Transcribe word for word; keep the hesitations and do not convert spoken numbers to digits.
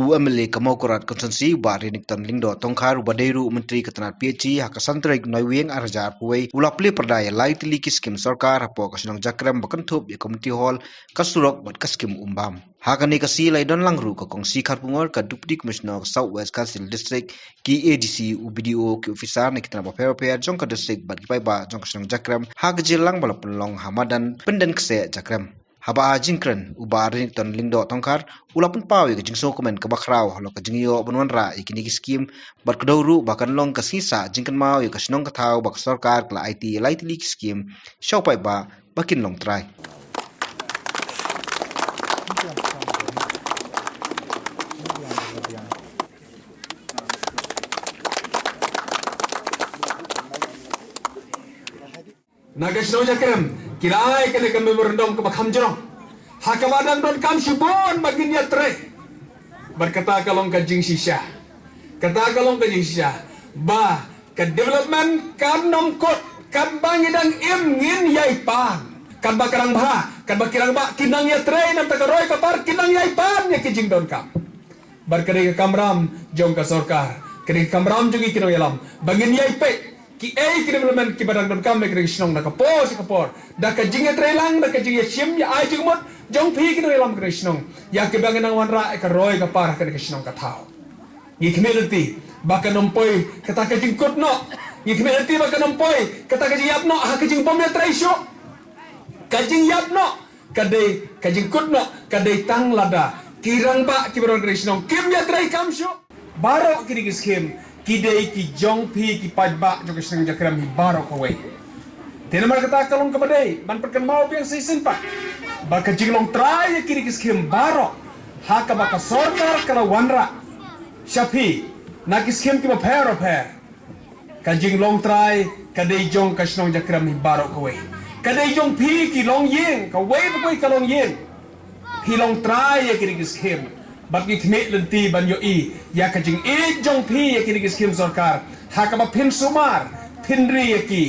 U M L A ka Mawkyrwat Constituency, u Bah Renikton Lyngdoh Tongkhar, uba dei ruh u Myntri ka tnat P H E, ha ka san tarik Naiwieng ar hajar arphew wei, u la plie pyrda ïa lai tylli ki skim sorkar hapoh ka shnong Jakrem, ba kynthup ïa ka Community Hall, ka surok bad ka skim Umbam. Ha kane ka sngi la ïadon lang ruh ka Kong C. Kharpungor, ka Deputy Commissioner ka South West Khasi Hills District, ki A D C, u B D O, ki officer na ki tnat bapher bapher jong ka district bad ki paidbah jong ka shnong Jakrem ha ka jingïalang ba la pynlong ha madan Pyndenkseh, Jakrem. Haba ai jingkren, u Bah Renikton Lyngdoh Tongkhar u la pynpaw ïa ka jingsngewkmen kaba khraw halor ka jingïoh ban wanrah ïa kine ki skim, bad kdew ruh ba kan long ka sngi sah jingkynmaw ïa ka shnong ka thaw ba ka sorkar ka la aiti ïa lai tylli ki skim sha u paidbah ba kin long trai. Na ka shnong Jakrem, ki la ai kane ka memorandum kaba kham jrong, ha kaba dang donkam shibun ba ngin ïatrei. Bad kata ka long ka jingshisha. Kata ka long ka jingshisha ba ka development kan nym kut katba ngi dang im ngin ïai pan. Katba ka rangbah, katba ki rangbah kin nang ïatrei na ka bynta ka roi ka par, kin nang ïai pan ïa ki jingdonkam. Bad ka dei ka kamram jong ka sorkar, ka dei ka kamram jong ngi ki nongïalam ba ngin ïai peit kiei ki development kiba dang donkam ha kane ka shnong na ka por sha ka por, da ka jingïatreilang, da ka jingïashim ïa ai jingmut jong phi ki nongïalam ha kane ka shnong ïa kiba ngi nang wanrah ïa ka roi ka par ha kane ka shnong ka thaw. Ngi khmih lynti ba kan nym poi kata ka jingkut noh. Ngi khmih lynti ba kan nym poi kata ka jingïap noh ha ka jingbym ïatrei shuh. Ka jingïap noh ka dei, ka jingkut noh ka dei tang lada ki rangbah kiba don ha kane ka shnong kim ïatreikam shuh. Baroh kine ki skim ki dei ki jong phi ki paidbah jong ka shnong Jakrem hi baroh kawei. Te namar kata ka long kaba dei ban pynkynmaw biang shisien pat ba ka jinglong trai ïa kine ki skim baroh ha kaba ka sorkar ka la wanrah sha phi na ki skim kiba pher bapher. Ka jinglong trai ka dei jong ka shnong Jakrem hi baroh kawei. Ka dei jong phi ki longïing, kawei pa kawei ka longïing. Phi long trai ïa kine ki skim. Bad ngi khmih lynti ban ïohi ïa ka jingïeit jong phi ïa kine ki skim sorkar ha kaba phin sumar, phin ri ïa ki